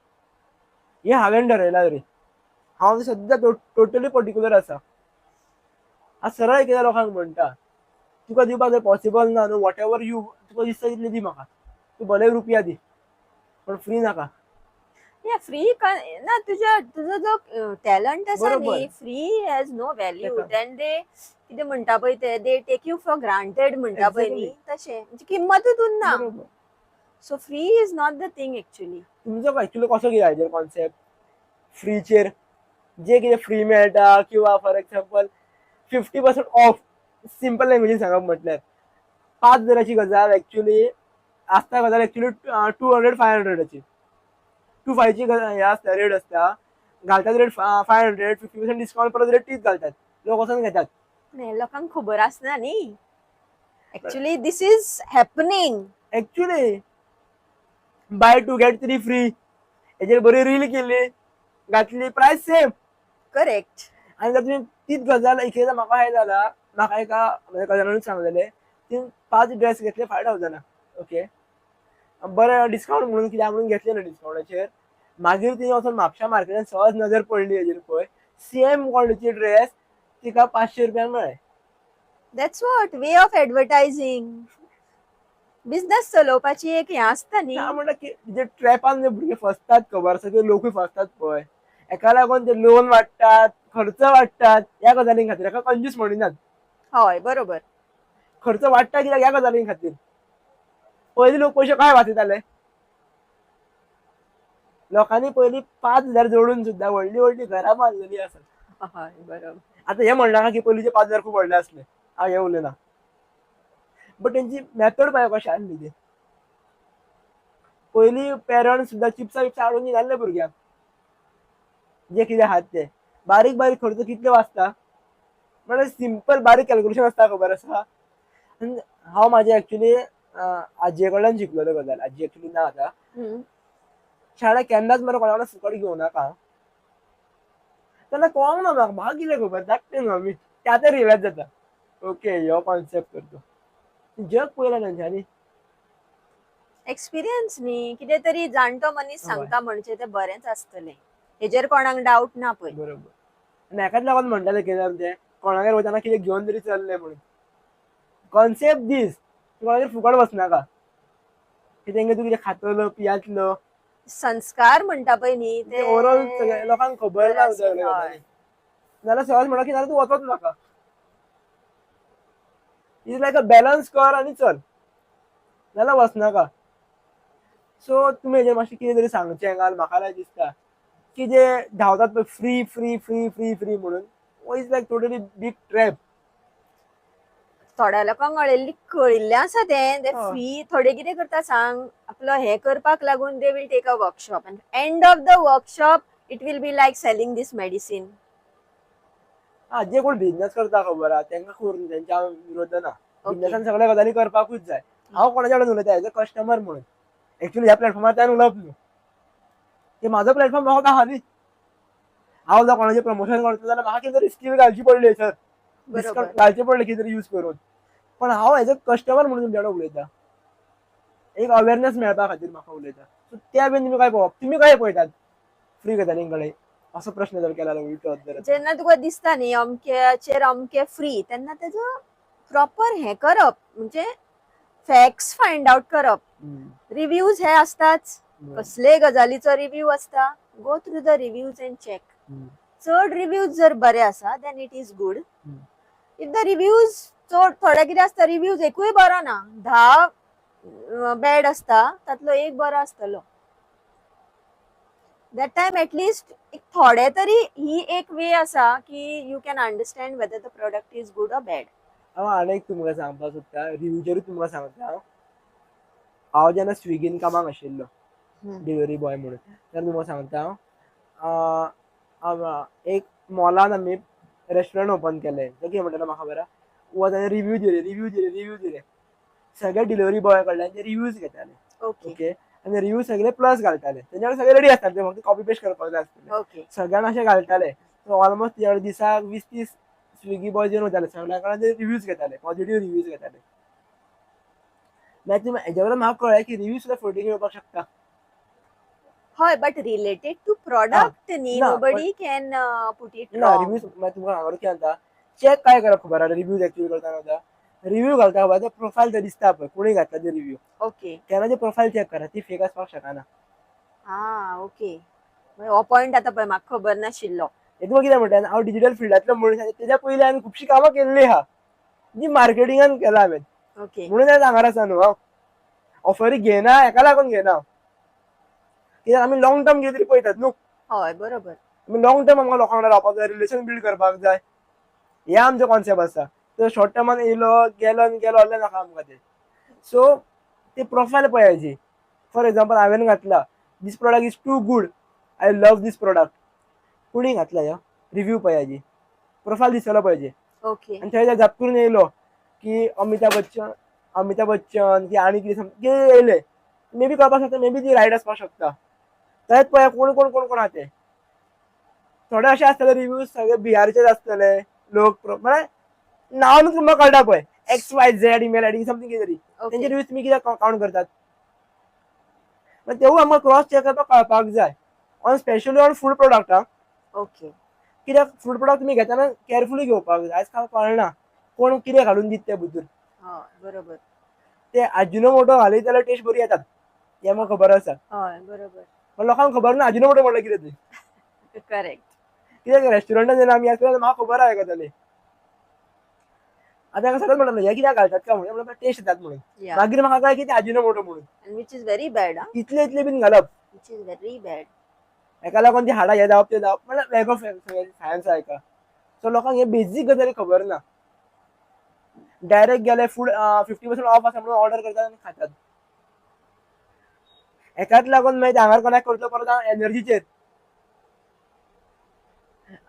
Speaker 1: हें हांवें ठरयलां तरी. हांव सद्या टोटली पर्टिक्युलर आसा. आज सरळ एकदा लोकांक म्हणटा, तुका दिवपाक जर पॉसिबल ना न्हू, what ever you तुका दिसता तितले दी म्हाका, तूं भले रुपया दी, पण फ्री नाका.
Speaker 2: या, फ्री ना, तुझ्या तुझो जो टॅलंट आसा न्ही, free has no value.
Speaker 1: तेका.
Speaker 2: Then they कितें म्हणटा पळय ते, they take you for granted म्हणटा पळय न्ही, तशें म्हणजे किंमतूच उरना. So free is not the thing actually.
Speaker 1: तुमचो एक्चुअली कसो कितें हाजेर कॉन्सेप्ट, फ्रीचेर जे कितें फ्री मेळटा किंवा for example 50% off, simple लँग्वेजीन सांगप म्हटल्यार 5 हजाराची गजाल एक्चुअली आसता, गजाल एक्चुअली 200 500ची, 2,500ची हे आसता, रेट आसता. घालतात रेट 500, 50% डिस्कावंट, परत रेट तीच घालतात, लोक वचून घेतात.
Speaker 2: नाही, लोकांक खबर आसना न्ही, actually this is happening.
Speaker 1: Actually buy two get three free हेजेर बरी रील केली, घातली, प्रायस सेम.
Speaker 2: करेक्ट.
Speaker 1: आनी जर तुमी तीच गजाल एकदां म्हाका हें जाला, म्हाका एका म्हज्या कजनानूच सांगलेलें, तिन पांच ड्रेस घेतले 5000, ओके, बरें डिस्कावंट म्हणून कित्याक म्हणून घेतले न्हू डिस्कावंटाचेर. मागीर तिणें वचून म्हापशा मार्केटान सहज नजर पडली हेजेर पळय, सेम क्वॉलिटीचे ड्रेस तिका 500 रुपयांक मेळ्ळे.
Speaker 2: That's what way of advertising. Business चलोवपाची एक हें आसता न्ही.
Speaker 1: हांव म्हणटा की जे ट्रॅपान जे भुरगे फसतात, खबर आसा, ते लोकूय फसतात पळय, हेका लागून ते लोन वाडटात, खर्च वाडटात ह्या गजालीं खातीर. हेका कंजूस म्हणिनात.
Speaker 2: हय, बरोबर.
Speaker 1: खर्च वाडटा कित्याक? ह्या गजालीं खातीर. पयलीं लोक पयशे काय वाचयताले? लोकांनी पयलीं 5000 जोडून सुद्दां व्हडली व्हडली घरां बांदलेली आसात.
Speaker 2: हय, बरोबर.
Speaker 1: आतां हें म्हणनाका की पयलींचे 5000 खूब व्हडले आसले, हांव हें उलयना, बट तेंची मेथड पळय कशें आसली ती. पयलीं पेरंट्स सुद्दां चिप्सां बिप्सां हाडून दिनासले भुरग्यांक, जे कितें आहात ते बारीक बारीक खर्च कितले वाचता म्हळ्यार सिंपल बारीक कॅल्कुलेशन आसता, खबर आसा. आनी हांव म्हाजे एक्चुली आजये कडल्यान शिकलेलो गजाल, आजी एक्चुली ना आतां. शाळा केन्नाच मरे कोणा कडेन फुकट घेवं नाका. तेन्ना कळोंक ना म्हाका, म्हाका कितें खबर, धाकटे न्हू आमी. ते आतां रियलायज जाता, ओके, हो कॉन्सेप्ट तर तो जग पळयला तेंच्यांनी.
Speaker 2: एक्सपिरियन्स न्ही, कितें तरी जाणटो मनीस सांगता म्हणजे ते बरेंच आसतलें, हेजेर कोणाक डावट ना पळय.
Speaker 1: बरोबर. आनी हेकाच लागून म्हणटाले कितें ते कोणागेर वयतना कितें घेवन तरी चल्ले म्हणून. कॉन्सेप्ट दीस, तूं कोणागेर फुकट वचनाका की तेंगे तूं कितें खातलो पियातलो.
Speaker 2: संस्कार म्हणटा पळय न्ही.
Speaker 1: ते ओवरऑल सगळ्या लोकांक खबर ना सगळ्या गजाली. नाल्यार सहज म्हणा की नाल्यार तूं वचोच नाका. Is like a balance कर आनी चल, नाल्यार वचनाका. सो तुमी हेजेर मातशें कितें तरी सांगचें घाल. म्हाका लायक दिसता की जे धांवतात पळय free free free free free म्हणून, is like totally big trap.
Speaker 2: थोड्या लोकांक कळिल्ली कळिल्लें आसा तें ते फ्री. थोडे कितें करता सांग, आपलो हें करपाक लागून they will take a workshop and end of the workshop it will be like selling this medicine.
Speaker 1: हा, जे कोण बिझनेस करता खबर आहा, तांकां करून तेंच्या हांव विरोध ना. बिझनेसान सगळ्या गजाली करपाकूच जाय. हांव कोणाच्या कडेन उलयता एज अ कस्टमर म्हणून. एक्चुअली ह्या प्लॅटफॉर्मार त्यान उलोवप न्हू की म्हाजो प्लॅटफॉर्म म्हाका आहा न्ही. हांव जर कोणाचें प्रमोशन करता जाल्यार म्हाका कितें तरी स्किल घालची पडली सर, डिस्काउंट घालचे पडले कितें तरी यूज करून. पण हांव एज अ कस्टमर म्हणून तुमच्या कडेन उलयता, एक अवेरनेस मेळपा खातीर म्हाका उलयता. सो त्या बीन तुमी काय पळोवप, तुमी काय पळयतात फ्री गजालीं कडेन, असो प्रश्न जर केला जाल्यार उलटो जर
Speaker 2: जेन्ना तुका दिसता न्ही अमक्याचेर अमके फ्री, तेन्ना तेजो प्रॉपर हें करप, म्हणजे फॅक्ट्स फायंड आवट करप. रिव्यूज हे आसताच, कसलेय गजालीचो रिव्यू आसता. Go through the reviews and check. चड रिव्यूज जर बरे आसा then it is good. If the reviews चड, थोडे कितें आसता, रिव्यूज एकूय बरो ना, 10 बॅड आसता तातलो एक बरो आसतलो. That time at least एक थोडे तरी ही एक वे आसा की you can understand whether the product is good or bad.
Speaker 1: हांव आनी एक तुमकां सांगपाक सोदता, रिव्यूचेरूच तुमकां सांगता. हांव हांव जेन्ना स्विगीन कामाक आशिल्लो डिलिव्हरी बॉय म्हणून, तेन्ना तुमकां सांगता हांव, एक मॉलान आमी रेस्टॉरंट ओपन केलें. तो कितें म्हणटालो म्हाका खबर आहा, ताणें रिव्यू दिले, रिव्यू दिले, रिव्यू दिले. सगळे डिलिव्हरी बॉय कडल्यान ते रिव्यूज घेताले. ओके, आनी रिव्यू सगळे प्लस घालताले. तेंच्या कडेन सगळे रेडी आसताले, ते फक्त कॉपी पेस्ट करपाक जाय आसतले. सगळ्यांक अशें घालताले. सो ऑलमोस्ट तेज्या कडेन दिसाक 20-30 स्विगी बॉयज येवन वताले. सगळ्यां कडेन ते रिव्यूज घेताले, पॉझिटिव्ह रिव्यूज घेताले. मागीर हेज्या वयल्यान म्हाका कळ्ळें की रिव्यू सुद्दां फटींग येवपाक शकता.
Speaker 2: हय, बट रिलेटेड टू प्रॉडक्ट न्ही.
Speaker 1: ना.
Speaker 2: Nobody can put it.
Speaker 1: ना, रिव्यूज मागीर तुमकां हांगा कितें जाता, चॅक काय करप खबर आहा? रिव्यूज एक्चुअली करतना वता, रिव्यू घालता खबर, ते प्रोफायल ते दिसता पळय, कोणी घातला ते रिव्यू. तेन्ना ते प्रोफायल चॅक करा, ती फेक आसपाक शकना.
Speaker 2: हा, ओके, हो पॉयंट आतां पळय म्हाका खबर नाशिल्लो.
Speaker 1: हे तुका कितें म्हणटा, हांव डिजिटल फिल्डांतलो म्हणून तेज्या पयलीं हांवें खुबशीं कामां केल्लीं आहा जी मार्केटिंगान केलां हांवें. म्हणून हांव हांगार आसा न्हू. हांव ऑफरी घेना हेका लागून घेना, कित्याक आमी लॉंग टर्म कितें तरी पळयतात न्हू.
Speaker 2: हय, बरोबर.
Speaker 1: आमी लॉंग टर्म आमकां लोकां वांगडा रावपाक जाय, रिलेशन बिल्ड करपाक जाय, हे आमचो कॉन्सेप्ट आसा. तर शॉर्ट टर्मान येयलो गेलो आनी गेलो जाल्यार नाका आमकां ते. सो ते प्रोफायल पळयाची. फॉर एक्झाम्पल, हांवें घातला, "This product is too good, I love this product." कोणी घातला ह्यो रिव्यू पळयाची, प्रोफायल दिसतलो पाहिजे. आनी थंय जाप करून येयलो की अमिताभ बच्चन, अमिताभ बच्चन की आनी कितें कितें येयलें, मे बी कळपाक शकता, मे बी ती रायट आसपाक शकता. थंयच पळया कोण कोण कोण कोण आहा ते. थोडे अशे आसतले रिव्यूज सगळे बिहारचेच आसतले लोक, म्हळ्यार नांवानूच तुमकां कळटा पळय, XYZ email ID something कितें तरी. तेंचे रिव्यूज तुमी कित्याक कावंट करतात? मागीर तेवूय आमकां क्रॉस चॅक करपाक कळपाक जाय, on specially on food product. आं, कित्याक फूड प्रोडक्ट तुमी घेतना केअरफुली घेवपाक जाय. आयज काल कळना कोण कितें घालून दित ते भितूर.
Speaker 2: हय बरोबर
Speaker 1: ते आजिनोमोटो घालीत जाल्यार टेस्ट बरी येतात हें म्हाका खबर आसा.
Speaker 2: हय बरोबर
Speaker 1: पण लोकांक खबर ना आजिनोमोटो म्हणल्यार कितें तें. कित्याक रेस्टॉरंटान जेन्ना आमी आसले, म्हाका खबर आहा गजाली. आतां हांगा सगळें म्हणटाले, हें कित्याक घालतात काय म्हणून, टेस्ट येतात म्हणून. मागीर म्हाका कळ्ळें की ते आजिनोमोटो म्हणून.
Speaker 2: Which is very bad.
Speaker 1: इतले इतले बीन घालप.
Speaker 2: Which is very bad.
Speaker 1: हेका लागून ती हाडां हें जावप, तें जावप, म्हणल्यार लॅक ऑफ सायन्स आहा. सो लोकांक हे बेजीक गजाली खबर ना. डायरेक्ट गेले, फूड 50% ऑफ आसा म्हणून ऑर्डर करतात आनी खातात. हेकाच लागून मागीर हांगार कनेक्ट करतलो परत हांव एनर्जीचेर.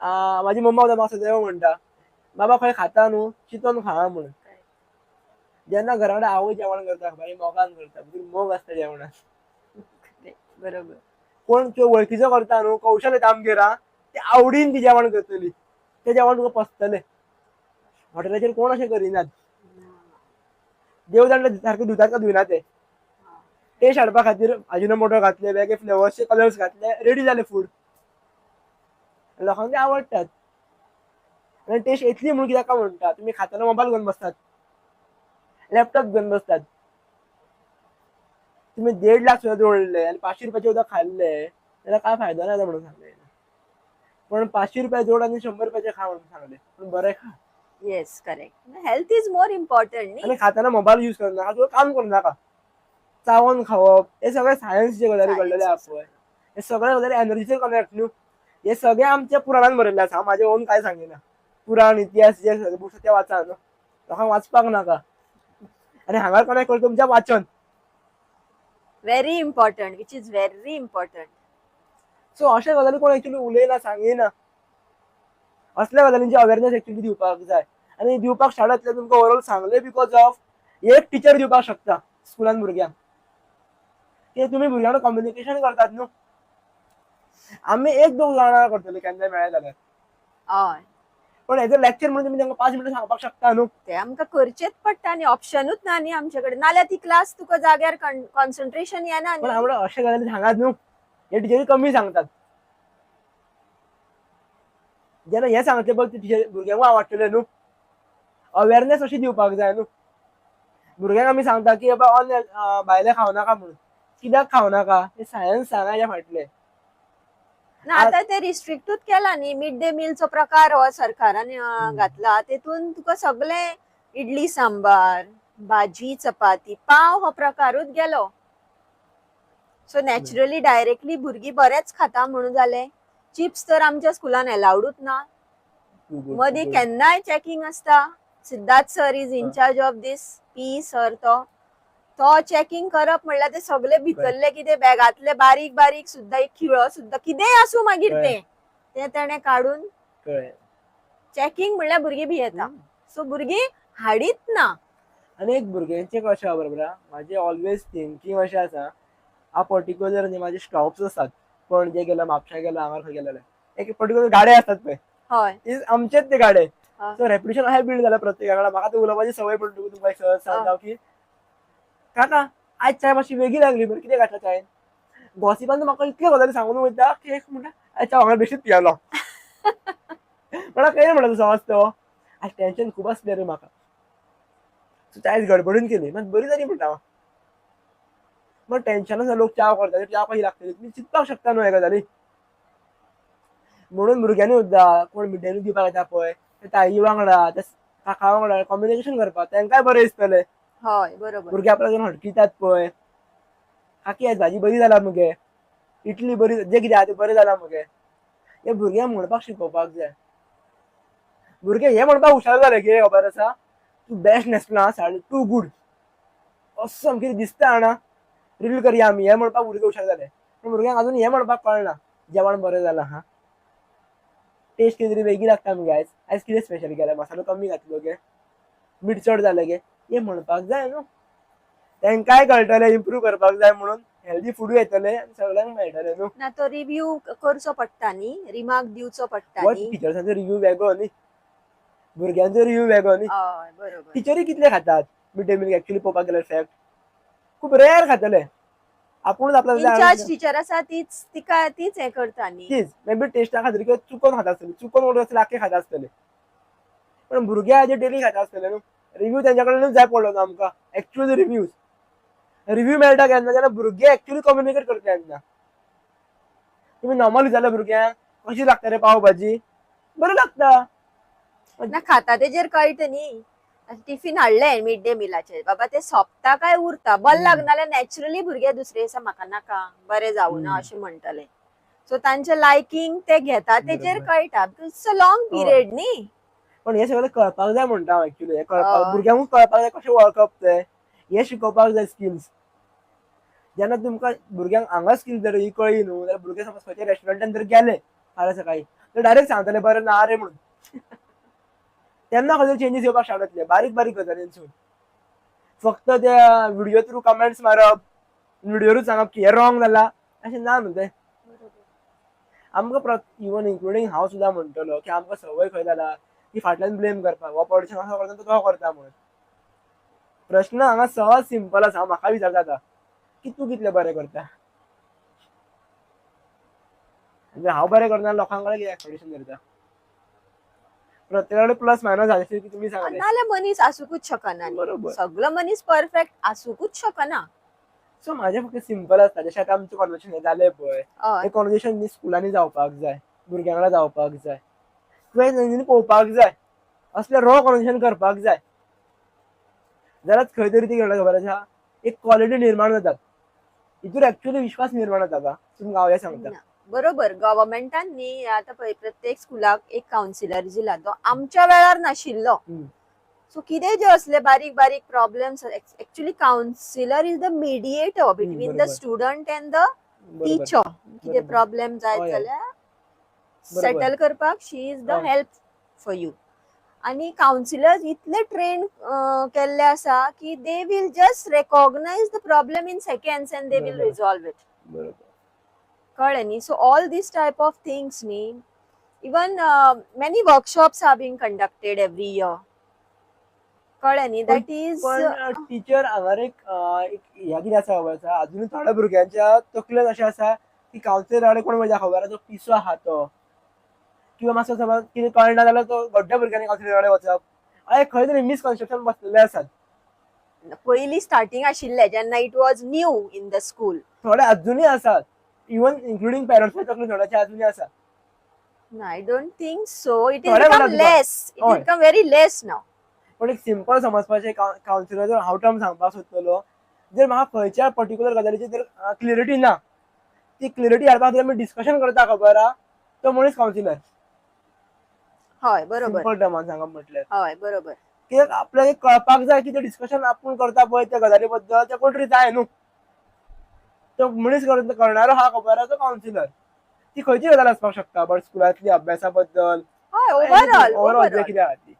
Speaker 1: म्हाजी मम्मा सुद्दां म्हाका सदैव म्हणटा, बाबा खंय खाता न्हू, चिंतोन खा म्हणून. जेन्ना घरा कडेन आवय जेवण करता, बरें मोगान करता, भितर मोग आसता जेवणान. कोण त्यो वळखीचो करता न्हू, कौशल येता आमगेर, ते आवडीन ती जेवण करतली, ते जेवण तुका पचतलें. हॉटेलाचेर कोण अशें करिनात. देव जाणा सारकें धुतात काय धुयना ते. टेस्ट हाडपा खातीर आजिनोमोटो घातले, वेगळे फ्लेवर्सचे कलर्स घातले, रेडी जाले फूड. लोकांक ते आवडटात आनी टेस्ट येतली म्हणून कित्याक काय म्हणटा. तुमी खातना मोबायल घेवन बसतात, लॅपटॉप घेवन बसतात. तुमी 1.5 लाख सुद्दां जोडले आनी 500 रुपयाचे सुद्दां खाल्ले जाल्यार काय फायदो ना म्हणून सांगले. पण 500 रुपया जोड आनी 100 रुपयाचे खा म्हणून सांगले, पूण बरें खा.
Speaker 2: Yes, correct, health is more important न्ही.
Speaker 1: आनी खातना मोबायल यूज करू नाका किंवा काम करू नाका, चावोन खावप, हे सगळे सायन्सचे गजाली कळ्ळेले आहा पळय. हे सगळे गजाली एनर्जीचेर कनेक्ट न्हू. हे सगळे आमच्या पुराणान बरयल्ले आसा. हांव म्हाजे ओन काय सांगिना. पुराण, इतिहास जे सगळे बुक्स ते वाचा न्हू, लोकांक वाचपाक नाका. आनी हांगार कनेक्ट करता तुमच्या वाचन.
Speaker 2: Very important, which is very important.
Speaker 1: So अशा गजाली कोण एक्चुअली उलयना, सांगिना. असल्या गजालींची अवेरनेस एक्चुअली दिवपाक जाय आनी दिवपाक शाळेंतल्यान तुमकां ओवरऑल सांगले, because of एक टिचर दिवपाक शकता स्कुलान भुरग्यांक, की तुमी भुरग्यांक कम्युनिकेशन करतात न्हू. आमी एक दोन जाणां करतले केन्नाय मेळ्ळे जाल्यार. पण एज अ लेक्चर म्हणून तुमी तांकां 5 मिनटां सांगपाक शकता न्हू.
Speaker 2: ते आमकां करचेच पडटा न्ही, ऑप्शनूच ना न्ही आमचे कडेन. नाल्यार ती क्लास तुका जाग्यार कॉन्सन्ट्रेशन येना
Speaker 1: पण
Speaker 2: न्ही.
Speaker 1: आवड अशे गजाली सांगात न्हू, हे टिचरी कमी सांगतात. जेन्ना हें सांगतले पळय ते टिचर, भुरग्यांकूय आवडटलें न्हू. अवेरनेस अशी दिवपाक जाय न्हू भुरग्यांक. आमी सांगता की बाबा ऑनलायन भायलें खावं नाका म्हणून. कित्याक खावं नाका हे सायन्स सांगा हेच्या फाटलें.
Speaker 2: ना, आतां ते रिस्ट्रिक्टूच केला न्ही. मिड डे मिलचो प्रकार हो सरकारान घातला, तेतून तुका सगळे इडली सांबार, भाजी, चपाती, पाव हो प्रकारूच गेलो. सो नॅचरली डायरेक्टली भुरगीं बरेंच खाता म्हणून जालें. चिप्स तर आमच्या स्कुलान अलाउडूच ना. मदीं केन्नाय चॅकिंग आसता. Siddharth sir is incharge of this, P sir. तो तो चॅकिंग करप म्हणल्यार ते सगळे भितरले कितें बॅगांतले बारीक बारीक सुद्दां, एक खिळो सुद्दां, कितेंय आसूं मागीर, ते ते तेणे काडून
Speaker 1: कळ्ळें.
Speaker 2: चॅकिंग म्हणल्यार भुरगीं भियेता. सो भुरगीं हाडीत ना.
Speaker 1: आनी एक भुरग्यांचें कशें आहा बरोबर आहा, म्हाजें ऑलवेज थिंकींग अशें आसा, हांव पर्टिक्युलर न्ही, म्हाजे स्टॉप्स आसात. पणजे गेलो, म्हापशा गेलो, हांगा खंय गेलेले, एक पर्टिक्युलर गाडे आसतात पळय. आमचेच ते गाडे. सो रेप्युटेशन अशें बिल्ड जालें प्रत्येका कडेन. म्हाका ते उलोवपाची संवय पडली. तुमकां एक सहज सांगता की काका, आयज च्याय मातशी वेगळी लागली बरं, कितें घातला च्यायेन? गॉसिपान म्हाका इतल्यो गजाली सांगून वयता की एक म्हणटा, आयज च्या वांगडा बेश्टीच पियेलो. म्हणल्यार कितें म्हणटा तूं समज तो, आज टेन्शन खूब आसलें रे म्हाका, सो च्या गडबडीन केली, मात बरी जाली म्हणटा हांव. मग टेन्शनान लोक च्या करता, च्या कशी लागतली तुमी चिंतपाक शकता न्हू ह्या गजाली. म्हणून भुरग्यांनी सुद्दां कोण मिड डे मील दिवपाक येता पळय, ते ताई वांगडा, त्या काका वांगडा कम्युनिकेशन करपाक तांकांय बरें दिसतलें.
Speaker 2: हय बरोबर
Speaker 1: भुरगे आपल्या हटकितात पळय, काकी आयज भाजी बरी जाला मगे, इटली बरी, जे कितें आहा तें बरें जालां मगे, हे भुरग्यांक म्हणपाक शिकोवपाक जाय. भुरगे हे म्हणपाक हुशार जाले की खबर आसा, तूं बेस्ट न्हेसला साडी, टू गूड, असो कितें दिसता जाणा, रील करया आमी, हे म्हणपाक भुरगे हुशार जाले. पूण भुरग्यांक अजून हें म्हणपाक कळना, जेवण बरें जालां हा, टेस्ट कितें तरी वेगळी लागता मगे आयज, आयज कितें स्पेशल केलें, मसालो कमी घातलो गे, मीठ चड जालें गे, हें म्हणपाक जाय न्हू. तांकांय कळटलें इम्प्रूव करपाक जाय म्हणून. हेल्दी फूडूय येतलें आनी सगळ्यांक मेळटलें न्हू.
Speaker 2: ना, तो रिव्यू करचो पडटा न्ही, रिमार्क दिवचो पडटा
Speaker 1: बट
Speaker 2: न्ही.
Speaker 1: टिचर्सांचो रिव्यू वेगळो न्ही, भुरग्यांचो रिव्यू वेगळो न्ही.
Speaker 2: हय, बरोबर.
Speaker 1: टिचरी कितले खातात मिड डे मील? एक्चुअली पळोवपाक गेल्यार फॅक्ट खूब रेअर खातले. आपूणच आपल्या
Speaker 2: इन्चार्ज टिचर आसा, तीच तिका तीच हें करता न्ही.
Speaker 1: तीच मे बी टेस्टा खातीर किंवा चुकोन खाता आसतली, चुकोन ऑर्डर आसतले, आख्खे खाता आसतले. पण भुरगे हाजे डेली खाता आसतले न्हू. रिव्यू तेंच्या कडल्यानूच जाय पडलो न्हू आमकां. एक्चुअली रिव्यूज, रिव्यू मेळटा केन्ना? जेन्ना भुरगे एक्चुअली कम्युनिकेट करता तेन्ना. तुमी नॉर्मल विचारल्या भुरग्यांक, कशी लागता रे पाव भाजी? बरें लागता.
Speaker 2: ना, खाता तेजेर कळटा न्ही. टिफिन हाडलें मिड डे मिलाचे, बाबा ते सोंपता काय उरता. बरें लागना जाल्यार नॅचरली भुरगे दुसरे दिसा म्हाका नाका, बरें जावना अशें म्हणटले. सो तांचे लायकींग ते घेता तेजेर कळटा, because it's a long period न्ही.
Speaker 1: पण हे सगळें कळपाक जाय म्हणटा हांव. एक्चुअली हे कळपाक, भुरग्यांकूच कळपाक जाय कशें वळखप तें. हें शिकोवपाक जाय स्किल्स. जेन्ना तुमकां भुरग्यांक हांगा स्किल जर ही कळ्ळी न्हू, जाल्यार भुरगे समज खंयच्या रेस्टॉरंटान जर गेले फाल्यां सकाळी, तर डायरेक्ट सांगतले बरें ना रे म्हणून. तेन्ना खंय चेंजीस येवपाक स्टार्ट जातले बारीक बारीक गजालींसून. फक्त त्या व्हिडिओ थ्रू कमेंट्स मारप, व्हिडिओरूच सांगप की हे रॉंग जाला, अशें ना न्हू तें. आमकां इवन इन्क्लुडींग हांव सुद्दां म्हणटलो की आमकां संवय खंय जाला की फाटल्यान ब्लेम करपाक, हो पॉलिटिशन असो करता, तो करता म्हणून. प्रश्न हांगा सहज सिंपल आसा. हांव म्हाका विचारता आतां की तूं कितलें बरें करता? आनी हांव बरें करना, लोकां कडेन कितें एक्सपेक्टेशन धरता? प्रत्येका कडेन प्लस मायनस आसा की तुमी सांगले.
Speaker 2: नाल्यार मनीस आसुकूच शकना न्ही. सगलो मनीस परफेक्ट आसुकूच शकना.
Speaker 1: सो म्हाजें फक्त सिंपल आसता, जशें आतां आमचें कॉन्वर्सेशन हें जालें पळय, हें कॉन्वर्सेशन न्ही स्कुलांनी जावपाक जाय, भुरग्यां वांगडा जावपाक जाय किंवा तेंच्यांनी पळोवपाक जाय. असलें रॉ कॉन्वर्सेशन करपाक जाय जाल्यार खंय तरी ती खबर आसा एक क्वॉलिटी निर्माण जातात. हितूर एक्चुअली विश्वास निर्माण जाता. तुमकां हांव हें सांगता.
Speaker 2: ना, बरोबर. गव्हर्मेंटान न्ही आतां पळय प्रत्येक स्कुलाक एक कावन्सिलर दिला. तो आमच्या वेळार नाशिल्लो. सो कितें जे असले बारीक बारीक problems, actually counsellor is the mediator between the student and the teacher. कितें प्रॉब्लेम जायत जाल्यार सेटल करपाक she is the help for you. आनी कावन्सिलर्स इतले ट्रेन केल्ले आसा की they will just recognize the problem in seconds and they will resolve it. कळ्ळें न्ही? So all these type of things न्ही, even many workshops are being conducted every year, कळ्ळें न्ही? That is
Speaker 1: पण टिचर हांगार एक ह्या कितें आसा खबर आसा, अजुनूय थोड्या भुरग्यांच्या तकलेन अशें आसा की कावन्सिलरा कडेन कोण वयता खबर आसा, तो पिसो आहा तो, किंवा मातसो समज कितें कळना जाल्यार तो गड्ड्या भुरग्यांनी कावन्सिलरा कडेन वचप, अशें खंय तरी मिसकन्सेप्शन बसलेले आसात.
Speaker 2: पयलीं स्टार्टिंग आशिल्लें जेन्ना it was new in the school.
Speaker 1: थोडे अजुनूय आसात, इवन इन्क्लुडींग पेरंट्साच्या तकलेन थोड्याचे अजुनूय आसा.
Speaker 2: I don't think so. It is
Speaker 1: थोडे
Speaker 2: बिकम
Speaker 1: म्हणटा तुका.
Speaker 2: Less. It is become very less now.
Speaker 1: पण एक सिंपल समजपाचें, कावन्सिलर हांव टर्म सांगपाक सोदतलो, जर म्हाका खंयच्या पर्टिक्युलर गजालीची जर क्लियरिटी ना, ती क्लियरिटी हाडपा खातीर आमी डिस्कशन करता खबर आहा, तो मनीस कावन्सिलर.
Speaker 2: हय, बरोबर.
Speaker 1: सिंपल टर्मान सांगप म्हटल्यार,
Speaker 2: हय, बरोबर.
Speaker 1: कित्याक आपल्याक एक कळपाक जाय की तें डिस्कशन आपूण करता पळय त्या गजाली बद्दल, तें कोण तरी जाय न्हू. तो मनीस करणारो आहा खबर आहा, तो कावन्सिलर. ती खंयची गजाल आसपाक शकता, बट स्कुलांतली अभ्यासा बद्दल,
Speaker 2: हय, ओवरऑल.
Speaker 1: ओवरऑल जे
Speaker 2: ओवरऑल.
Speaker 1: कितें आहा ती.